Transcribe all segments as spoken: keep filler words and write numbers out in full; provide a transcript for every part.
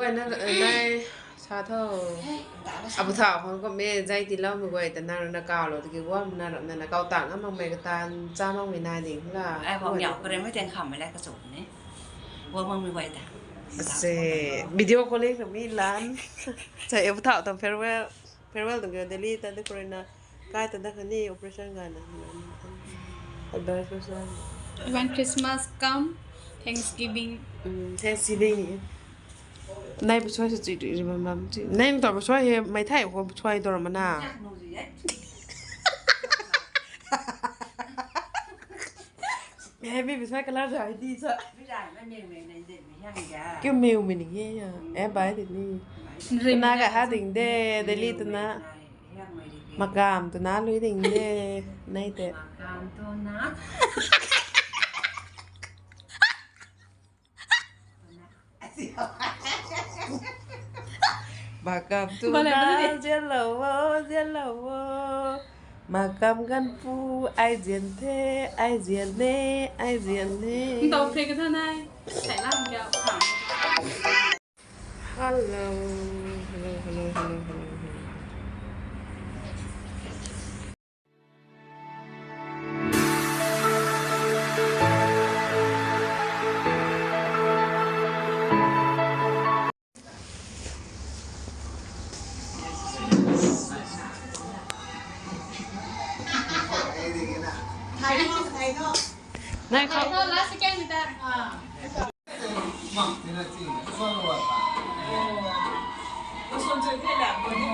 Nai, nai, sa tho. Abu thau khang kum e, zai tiiloumei guay ta nang rui na kaw lou tiki guam na rap na na kaw tang a makmei katan cha makmei nai ding la. Ai, guam yau kare mei tang kham mei lai kachu ni. Guam makmei guay ta. Ase, video calling na mi lan. Sa abu thau tang farewell. Farewell tuang kyo Delhi ta de corona kai ta da khani operation ga na. Advice ko sa. When Christmas come, Thanksgiving. Mm, Thanksgiving ni. Nai bu suai sa chi ri bam bam chi. Nai tor bu suai he, mai thai ko bu suai tor mana. Heavy bu suai color jai di sa. Kiu miu mi ni he ya. Eh, bai di ni. Rina ga ha ding de, Delhi tana. Makam tana lui ding de, nai te. Makam tana zianlou o, zianlou o. Makam ganpu, ai zian the, ai zian e, ai zian e. Ntau phek ka tha nai. Thai lam kya khang. Hello, hello, hello, hello, hello, hello. Nai khou. Last second ni ta.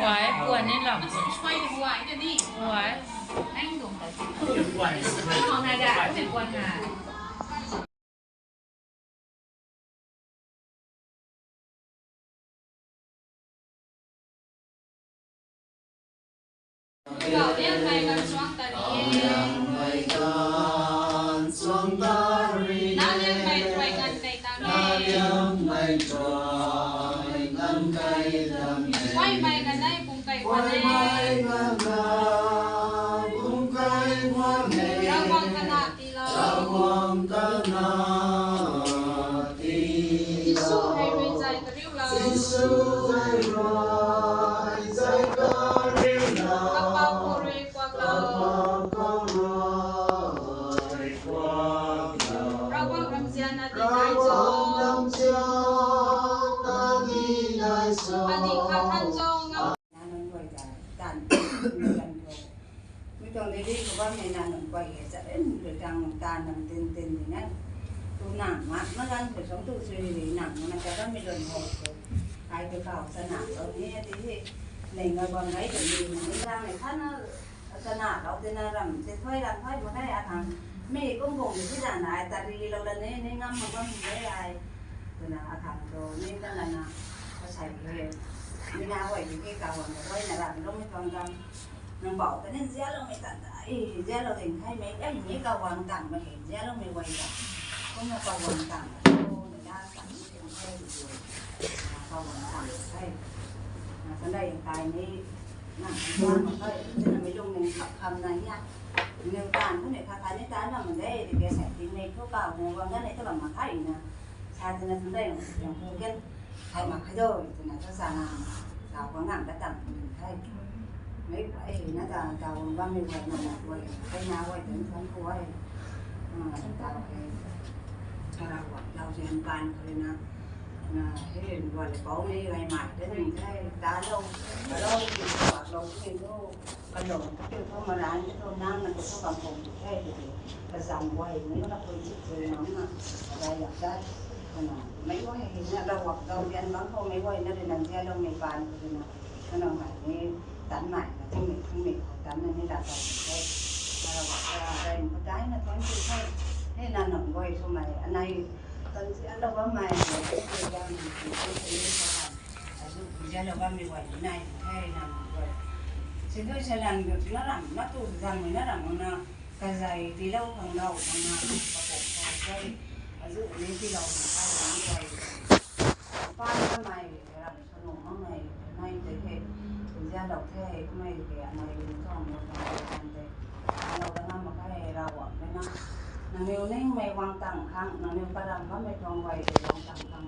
Wai, puan ni lam. Wai. Nang dum ta. Nang hong nai da, nang puan na. Jisu hei rui zay kariu la. Kapau khou rui kuak la. Ravguangc ramzian na di nai cho. Adi khat than cho ngam. Nang nunc guay ta taanv mi tuang Delhi khou bammei nang nunc guay hei chat rin rui tang taanv nang tin tin di na. Tu nang mak na ganv khou song tu sui ri nang na chat bammei lun hou khou. Ai tu kau chana lou ni ti hi. Nei ngai bam ngai tu ni nang ni lang nei kha na chana lou ti na ram ti thuai ram thuai mak khe a thang. Mi kum bung ni ti dan ai ta ri lou la ni ni ngam mak bam ni ai. Tuna a thang tu ni ta la na. Asei he. Ni na huay di ki kau bam ta thuai na ram lou mi tuang dam. Nang bau ta nin zialoumei tan ta, i, zialou ding khaimei, ai, ni kawang tang ma hei, zialoumei guay ta. Kumna kawang tang, o, na da tang, ni tang khe, kawang tang, khe. Na, kan dai kai ni, na, kan ma khe, ni na mei lung ning khap kham na ya. Ni tan, ni kha kha ni tan na ma de, di ke sai ting nei, ko kau, ni wang da nei ta bam ma khe na. Sa tina tun dei nang pu ken, hai mak khe do, tina ta sa na, sa kuang ngang ta tang pu ding the. Mei, eh, na ta, ta wang bam mei guay, na na guay, kai na guay, tan tan guay. Ah, ta, eh, ta ra guay, lau zian pan kha na, na, eh, guay le pau mei guay mai, ta ding the, ta lou, lou, lou, lou, lou, lou. Kalung, kiu thu maran, kiu thu nang, nang kiu thu kampung, hei, hei, hei. Kazang guay, ni na pui chik pui nang na, kazai yak dai. Kana, mei guay, hei, na, lau wak, lau bian bang khou, mei guay, na ri nang zialoumei pan, ri na. Kana, mai, ni, tan mai, na, thing mei, thing mei, khou tan, na, ni, la, tan, hei. Lau wak, lau wak, lau wak, dai, na, tan, ki, hei. Hei, na, nang guay, thu mai, anai, tan, zialou bam mai, na, ki, ki, yang, ki, ki, ki, ki, Azu zialou bammei guay nai the na guay. Sidui salan gu na ram, na tu zangmei na ram na, kazei tiilou khang lou khang na, kapum khou zai. Azu ni tiilou na kai na guay. Pa na mei ram sanu makmei nai te he. Zialou the, kumei ke anei ni thong mo thong kan te. Alou da ngam mak khe Ravguangc rui na. Nangniw ningmei guang tang khang, nangniw param bammei tuang guay rui guang tang khang.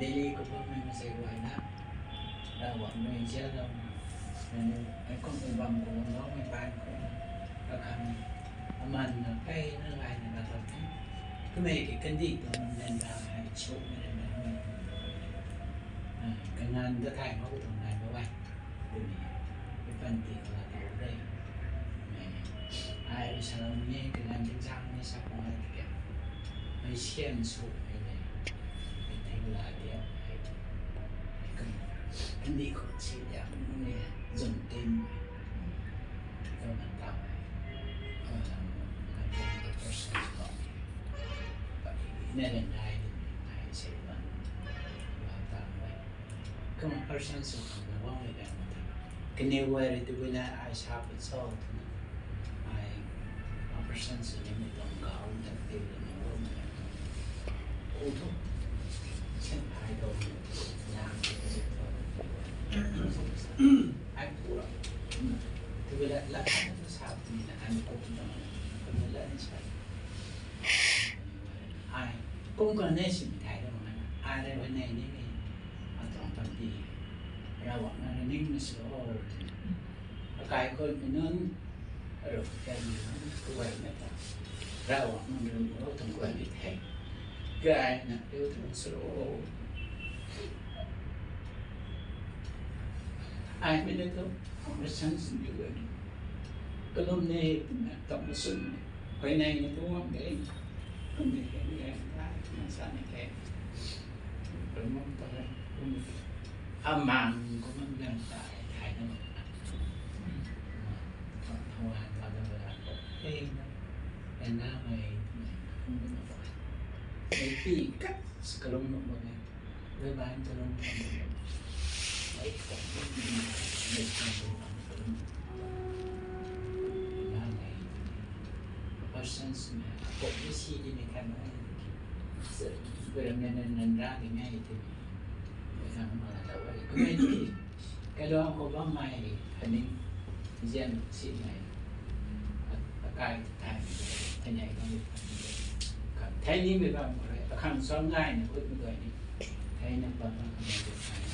Delhi khou bammei maansei guayna Ravguangc rui nzianlou, nangniw hei kum bam khou guangloumei baanv khou, akhang amanna peyna gayna laa tau the. Kummei ki kandih tuang nang rana hei sumei rana, kanganv ta thay mak tuang nai bam e. Twmei, mi panty khou laa tau de. Ai rui salou ni, kanganv tingzang ni sa khang e tiki, mei sian sw hei le, mei thing laa diak hei, kandih khou si diak ni, zun tin, kau nang tau hei, kau nang, nang tau person khou, nai le nai, nai se bam, laa tau hei. Kumna person sw khang na guangmei ganv ta, kaniw guay rui tabui na ai sa pun cho twna, ai, a person sw nimei tuang gau ta tiu lana guangmei ganv ta, u thu, sen ai tho, na, ai pura, tabui la, la, sa puni na, ai kum ta, kum la ni sa. Ai, kum kan nei sini thai ta mak na, ai rui nei ni, atuang panty, Ravguangc na ning na sw o, akai khou mi nunc, Ravguangc kai mi nunc, kaguayna ta, Ravguangc nunc rui mu lou tuang guay ni the. Gayna riu tuang sw o. Ai mi na tu, Christian sin tu e. Kalum ni, tumna, tumna sun ni. Huayney ni tu guang de. Kum ni, kum ni, kum ni, kum ni, sa ni the. Kum ni, kum ni, amang kum ni, kum ni, sa ni the na. Thawan, thawan, thawan, thawan. Hey, na, na, na, mei, mei, kum ni, kum ni. Mei pi kat, kalum ni, kum ni. Mei ban, kalum ni, kum ni. Mei pi kat, mei pi kat, kalum ni. Nai, nai. Persons na, akok ni si di ni kan nai. Sa, kuram na, na, na, ra di nai di. Kuram na, ta wai. Kummei di. Kalung khou bammei, phaning, nzian si nai. A, akai, thai, thai nai, kan, thai ni mei bam khou rui. Akhang suan ngai na, kut mei guay ni. Thei na bam na, kan, thai.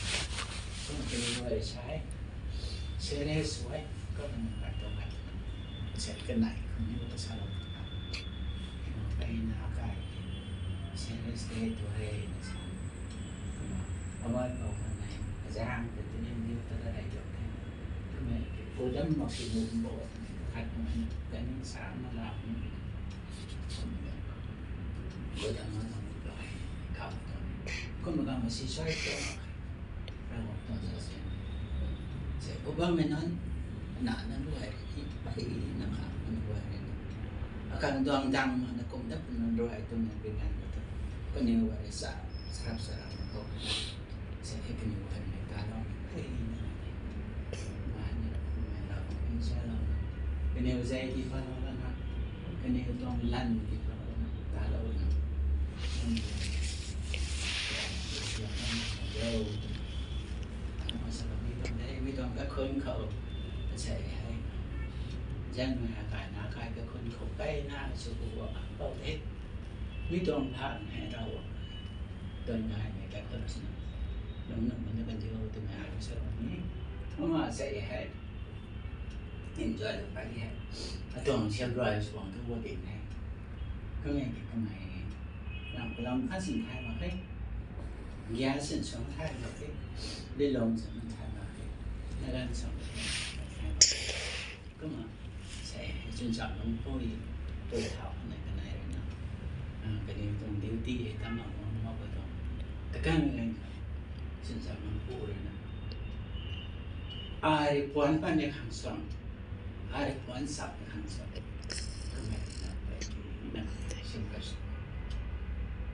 Kum kani guay sa e. Serious way, kum na, kan, tuang, kan. Set kanei, kum ni, kan, sa lou. Peyna akai. Serious day tu hei, na sa. Kumna, awat bam na nai, azang ta tini ni ta la dai tuang the. Kummei ki, kodam mak si nu bo, khat na nai, kani sa na la ni. Kodam mak na ni, kau ta. Kumna kau ma si sai ta. Ravguangc tuang sa se. Se, u bammei nunc, Na na ruai rui ni, ai na kha na ruai rui ni. Akhang duang dang ma na kum dat na ruai tu na bi ngan na tu. Kaniw ruai rui sa, sarap sarap na khou. Sa e kaniw ruai rui ni ta lou na, ai na. Mai na, mai lou, mai sa lou na. Kaniw zei ki pa lou na na. Kaniw tuang lan ki pa lou na, ta lou na. Sa lou mi tuang de, mi tuang kakhun khou. Sa e hei. Zan mei akai na kai kakhun khou kai na sw ku wa bam pou de. Mi tuang phaan hei rau. Tuang nai mei kakhun sw na. Nung nung na kan diu tu mei ai sa lou ni. Kumna sa e hei. Enjoy lou pai hei. Atuang siam rui suang tu wo ding hei. Kamei ki kamei. Lam lam kha sin thai mak khe. Gya sin suang thai mak khe. Lilong sin thai mak khe. Nalan suang thai mak khe. Kumna, sa e, chwn cham lung pui, pui thau kanei kanei rui na. Ah, kaniw tuang duty hei tam mak bam mak kha tuang. Kakan ngan kha. Chwn cham lung pu rui na. Ai rui puan pan ni khang suang. Ai rui puan sap ni khang suang. Kamei na pai ki na sim ka suang.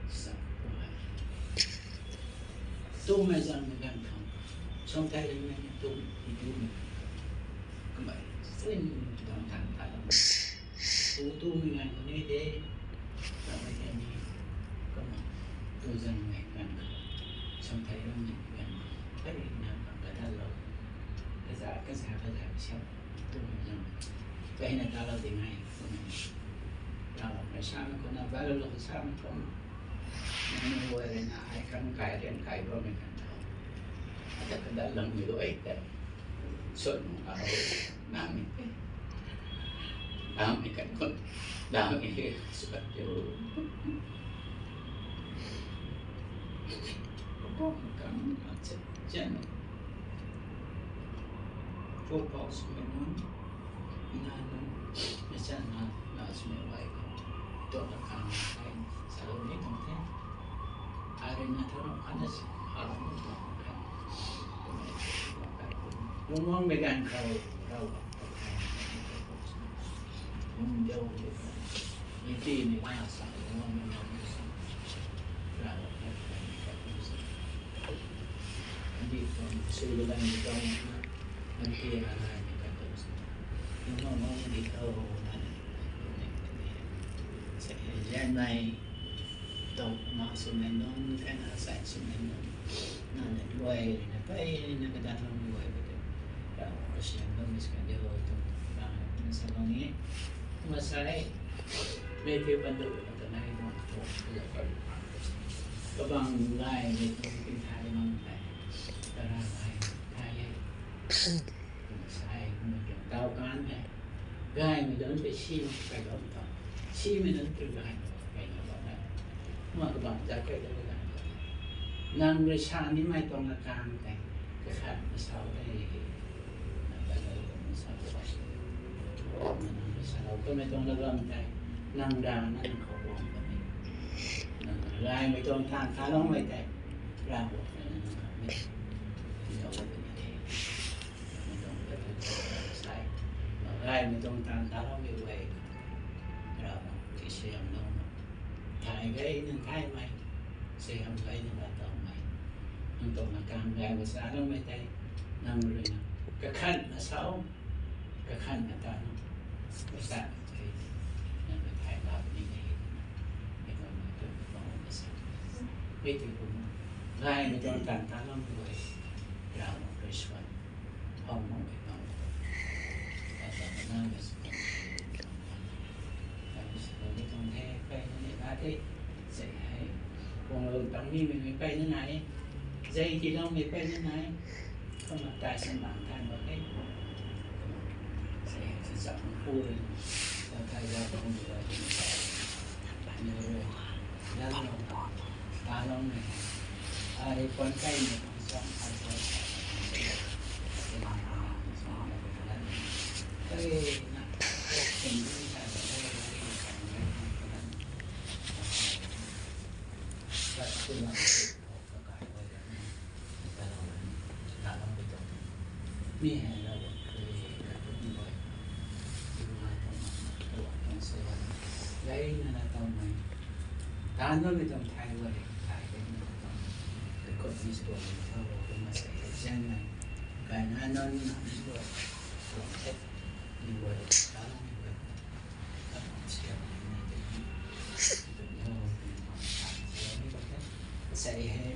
Sap pu hai. Tumei zang mei ganv khou. Suang thai rui mei ni tumei, i tumei ganv khou. Kamei, sin tuang tan ta lou. Tu tumei ganv khou ni de. Kamei de ni. Kumna, tu zang mei ganv khou. Suang thai rui mei ganv khou. Thai rui na khang ka ta lou. Kaza, kaza, kaza, siam. Tumei zang. Kaina ta lou ding nai. Kumna. Ta lou, mei sa mei kumna, ba lou lou sa mei kumna. Nang ni guay rui na ai kang kai rian kai bammei kan tho. Ata kadat lang mei guay tei. Sut nung a ho. Nang ni tei. Dam ni kan kun. Dam ni he. Sut tei. Pupou kan kan chen chen. Pupou sumei nunc. Nang nunc. Mei chan na. Na sumei guay khou. Tuang na kan kai. Sa lou ni tuang the. Ai rui na tho na kan na si. Ha lou ni tuang kan. Lungmang mei ganv khou rau. Lungdiu mei ganv. Ni ti ni na sa lungmang mei ganv sa. Rau. Andi tuang sui lu ganv ni tuang na. Andi na na ni ganv tuang sa. Lungmang mei ganv ni khou na. Sa e zian mei. Tau ma swmei nunc, kaina sai swmei nunc. Na na duai, na pei, na kadat lou duai, duai. Rau, Christian lou mi skan diu, tu, na, na sa lou ni. Ma sai, mei piu pan du, na ta nai duan, tu, tu, tu. Kabang lai, mei tu, pin thai, mang thai. Tara lai, thai, ye. Sai, mei piu tau kan, ye. Gaymei nunc tei simei kai bam ta. Simei nunc tei gaymei kai na bam e. Kumna kabam zat kai ta gaymei. Nang rui sa nimei tuang na kan tei. Kakhat na sau tei. Nang kan rui na sau tei. Nang rui sa lou kamei tuang na bam tei. Nang ra na nang khou bam ta ni. Nang gaymei tuang tan ta lou mei tei. Ra bam na nang khou mei. Ti lou mei tei. Gaymei tuang tan ta lou mei guay. Ravguangc rui suaihiam lou na. Thay gay nang thaymei. Suaihiam gay nang lat towmei. Nang tuang na kan gaymei sa loumei tei. Nang rui na. Kakhan na sau. Kakhan na tan. Kasan tei. Nang rui thay lou ni tei. Mei tuang na tuang tuang na sa. Mei tei kum. Gaymei tuang tan ta lou mei guay. Ravguangc rui suan. Hom hom e tang. Ata na na me sw. Ai sw ni tang the, kai na ni na the. Zei hei. Kuang lou tang ni mei mei kai na nai. Zei ti lou mei kai na nai. Kumna tai san lang tan ba the. Zei hei sa chak pu rui. Tang tai za tang ni ba. Ni rui. Lang lou. Ta lou mei. Ai kuan kai mei. Ai na na tau mai. Tan na mi tang thai wa le, thai le na na tau mai. Te kot ni sbo ni tau wa ma sa e jan na. Kai na na ni na ni wa. Tong te. Ni wa le ta ni wa. Ta tong sia ni ni te ni. Te ni wa ni ma sa ni ni wa te. Sa e he.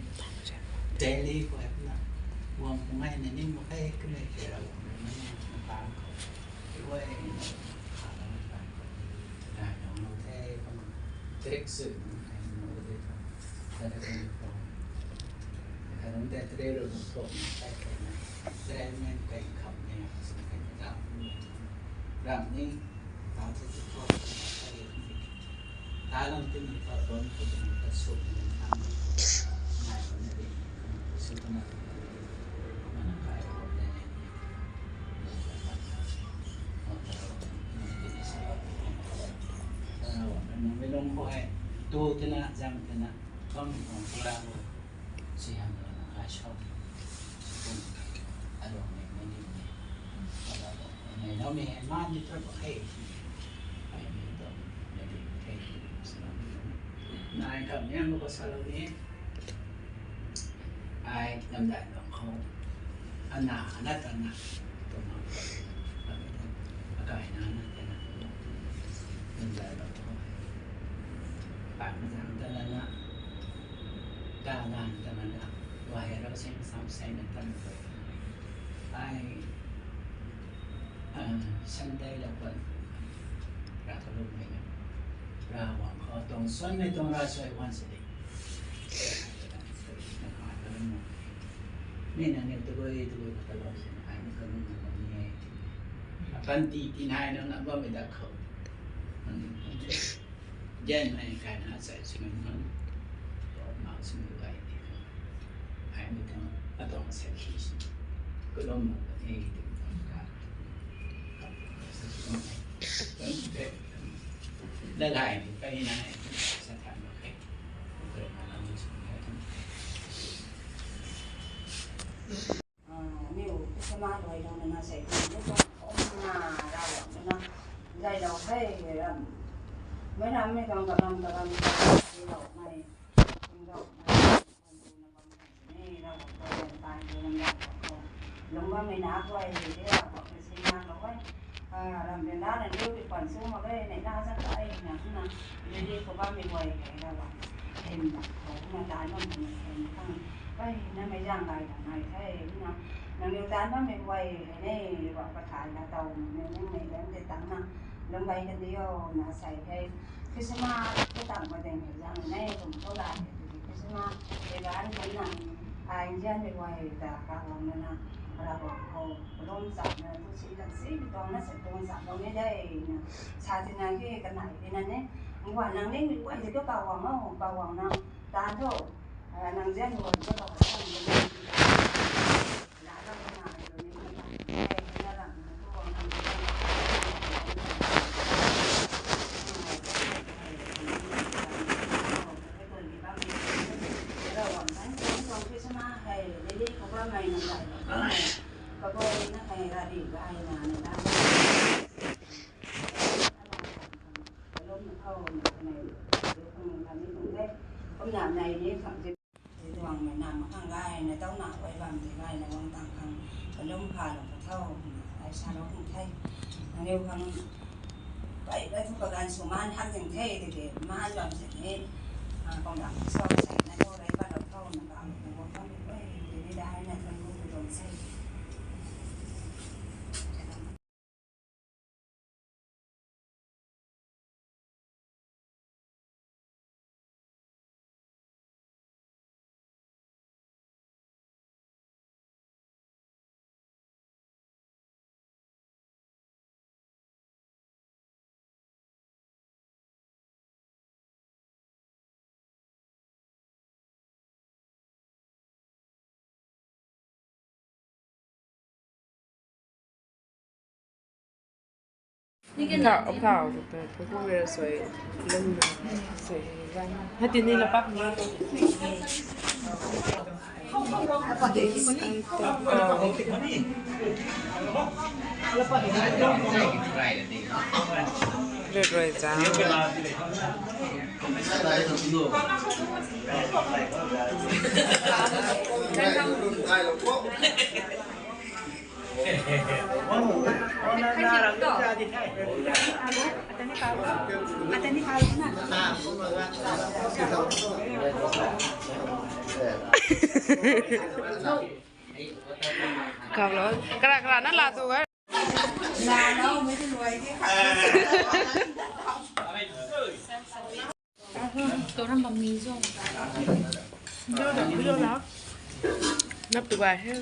Daily ko he na. Wang ko ngai na ni mo kai ko me ke ra wa na na na pa ko. Te wa e na. Pa na pa ko. Rai nong nong the ko. Trick sw nong the nong the ko. Rai nong nong the. Rai nong the tre ru nong ko. Rai nong the. Tre men kai kham ne. Sum kai ta. Ram ni. Ta te te ko. Talam tini ta don ko tini ta suk ni ta. Nai ko na di. Suk na. Mana kai ko ne. Nang mi lung khou hei tu tina zang tina bam tuang pura si ham na kai shop. Alung ni ni ni ni. Nei nau mi hei man ni tra bak hei. Ai ni to ni ni hei. Nai kam ni am ko salou ni. Ai namdai lou khou. Ana, ana ta na. Tuna. Akai na, na, ta na. Namdai lou khou. Pai mazang ta na na. Ta na, ta na na. Wai rau sing sam sai na ta na. Ai, ah, Sunday la pan. Ra ka lu mai na. Ra wang khou tong suan mei tong ra suai wan se de. Ni nang ni tugui tugui kata lou sin ai ni kalung na bam ni e. Apan ti ti nai nang na bam mi da khou. Gen ai kai na sai sin nang. Bam ma sin gai ni. Ai mi tang atong sai khi sin. Kalung na bam ni ti tang ka. Lalai ni kai na sa than ma kai. Niu Christmas luai lou na sei ni ko na ra lou na zai lou hei ram. Mei ram mei kang kalam kalam zai lou mei. Kum lou mei. Ni ra lou ko tai ni ram lou ko. Lung bam mei na ko ai ni ra ko Christmas lou hei. Ram de na na niu di pan su ma kai nei na sa kai na na. Ni di ko bam mei guay kai ra lou. Hei na ko na ta na ni hei kang. Ai, na mei zang gai ta nai the, na, nang niu tan bammei guay hei ne, wa pathai na tau, nang niu mei lam tei tang na, lum bai kan di o, na sai hei, Christmas, ka tang ba deng hei zang ne, kum khou lai hei, Christmas, hei gan kan na, ai, nzian mei guay ta, ka wang na na, ra wang khou, lum chap na, tu si kan si, tuang na sa tuang chap lou ne de, na, sa ti na ki, kan nai ti na ne, ngwa nang ning mei guay hei tu ka wang o, ka wang na, tan tho, nang zian lu ka bak khang lu na ram na lu ni na ram na ram na tu wang nang zian lu Christmas hei lili khou bammei nang zai lou ka bo na hei rari gay na na na. Kalum na khou na kanei, kalum na kanei nung de. Kumna nai ni khang ti. Tuang mei na ma khang gay na tau na wai bam ti gay na wang tang khang. Kalum kha lou ka thau na ai sa lou khang the. Nang leu khang pai pai thu ka gan su man hak ding the de ke man bam se ni. Kong dang sa sa na tau rai pa lou thau na ka na wang bam pai ti ni dai na kan gu tu dong se. Thau, thau, tu, tu, tu, tu, soi, lum, soi, zan. Hati ni lapak ni. Rui rui zang. Kham lo. Kara kara na la tu ga. Nap tu ga he.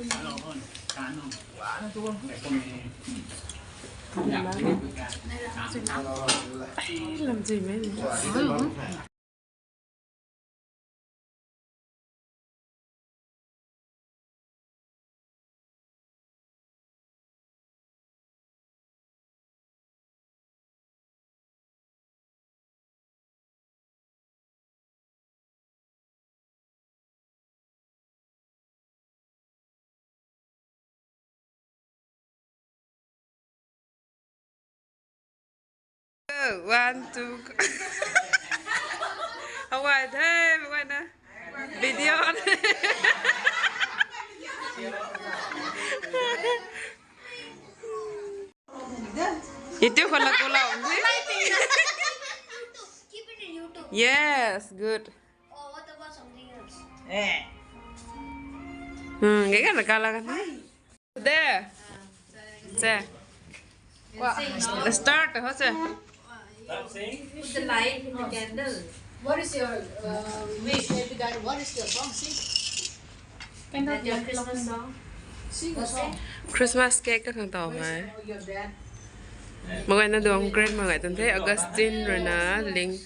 Ai, lam zui me. One, two. How are they? How are they? Video. Itu kalau kalau. Keep it in YouTube. Yes, good. Oh, what about something else? Eh. Hmm, kakai na kala kan. There. There. Start, ho se. Put the light in the candle. What is your uh, wish? Have you done? What is your song? Sing. Candle. Your Christmas song. Sing a song. Christmas cake ka khang tau mai. Your dad. Makai na duang great makai tan the Augustine rui na link.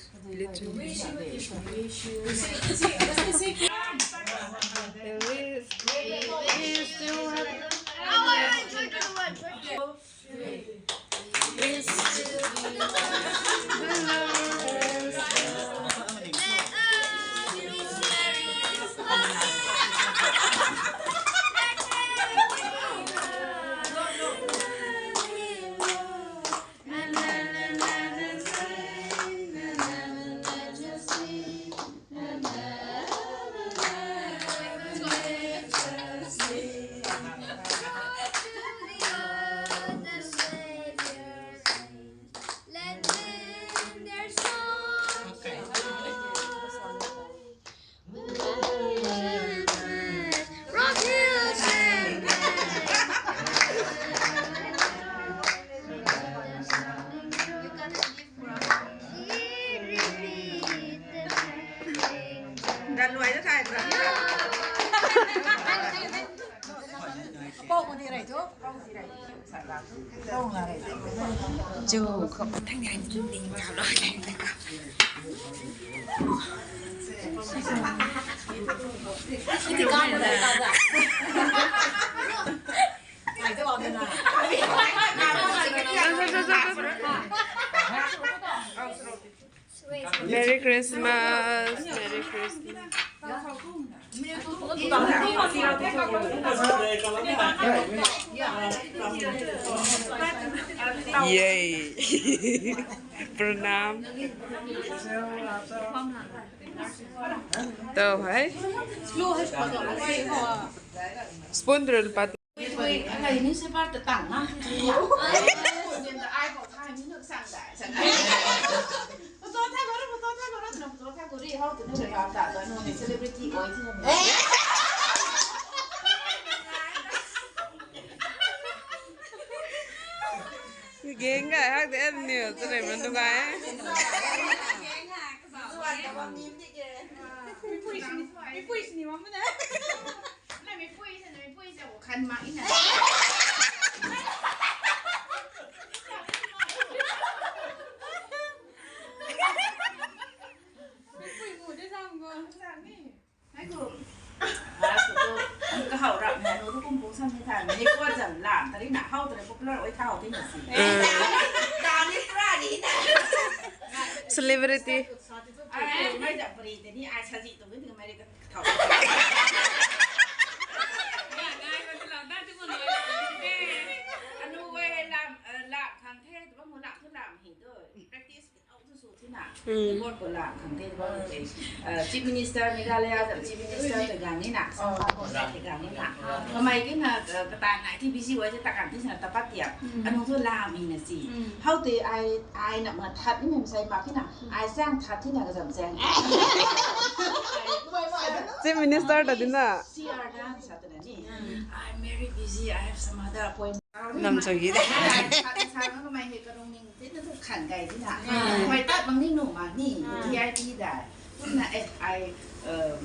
Merry Christmas, Merry Christmas. Yay. Pranam. Tau hai. Spoon ril pat. Gang ga hak de ni, tu nei man tu ga. Kahau rap na nu kum kum sam ni tha ni ko zam lam tari na hau tari popular oi thau ti na si. Celebrity. Ai mai da pari de ni ai sa ji tu ni mai ka thau. Anu wei lam lam khang the tu mu lam tu lam hi tu. Practice. Report khou la khang the, Chief Minister Meghalaya ta Chief Minister ta gang ni na, Assam ta khou sa te gang ni na. Kamei kina kata nai ti busy wai te ta kan ti sa ta pat tia. Anu tu la mi na si. How te ai ai na ma that ni mem sai ma kina ai sang that ti na ka zam sang. Chief Minister ta di na. C R dan sa ta na ni. I'm very busy. I have some other appointment. Nam so gi de. Sa sa na kamei he karung ning. Tei na tu khan kai di na. Hoi tat bang ni nu ma ni. V I P da. Tuna eh ai um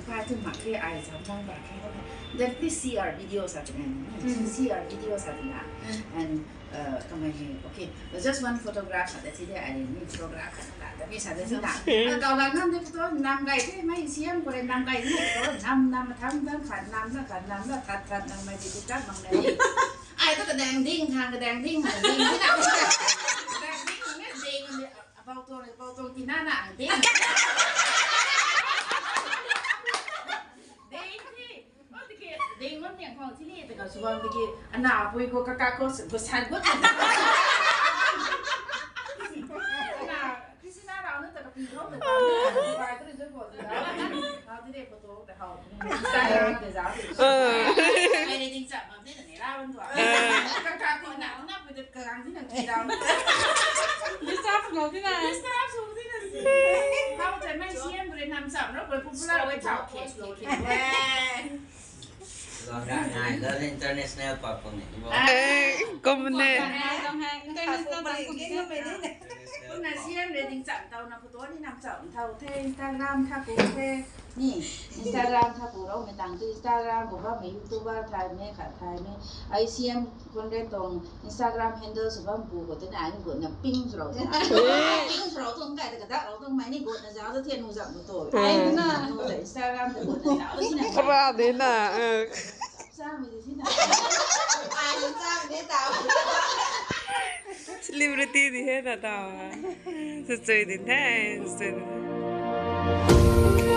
pa tu mak ke ai zam bang ba ke. Then please see our videos at the end. See our videos at the end. And uh, kamei he okay. Just one photograph sa da si de ai ni photograph sa da. Tapi sa da si na. Kau la nam de photo nam kai te mai siam ko le nam kai ni photo nam nam tham tham khat nam na khat nam na that that nam mai di tu tat bang na ni. Ai tu kadang ding thang kadang ding thang ding ni na. Kadang ding ni ding ni abau tuang abau tuang ti na na ding. Ding ni. Oh, tiki ding wan tiang khang chili tiki suan tiki ana pui ko kaka ko ko san ko. Ana Christina rau na ta kapi rau ta bai tu ri ko. Rau ti de ko to ta hau. Instagram te zau. Ai ni ding chap mam te ni la wan tua. Ka ka ko na na pu de ka gang ti na ti dau. Disturb no ti na. Disturb so ti na si. Hau te mai siam bre nam chap ro bre popular wai chap. Okay, okay, okay. Zang ra nai la international pa ko ni. Ai, kom ne. International pa ko ni. Kumna siam bre ding chap tau na photo ni nam chap thau the Instagram tha ko the. Ni, Instagram tha pu rau mei tang tu Instagram pu bam mei YouTuber thai mei khat thai mei. I C M Conrad tong Instagram handle sw bam pu ko tena ai ni gut na ping sw rau tena. Ping sw rau tong kai ta ka dak rau tong mai ni gut na zau ta thian nu zam ko to. Ai na nu ta Instagram ta gut na zau ta si na. Kara de na. Sa mei de si na. Ai sa mei de ta. Celebrity di he ta ta. Sw chui din the, sw chui din the.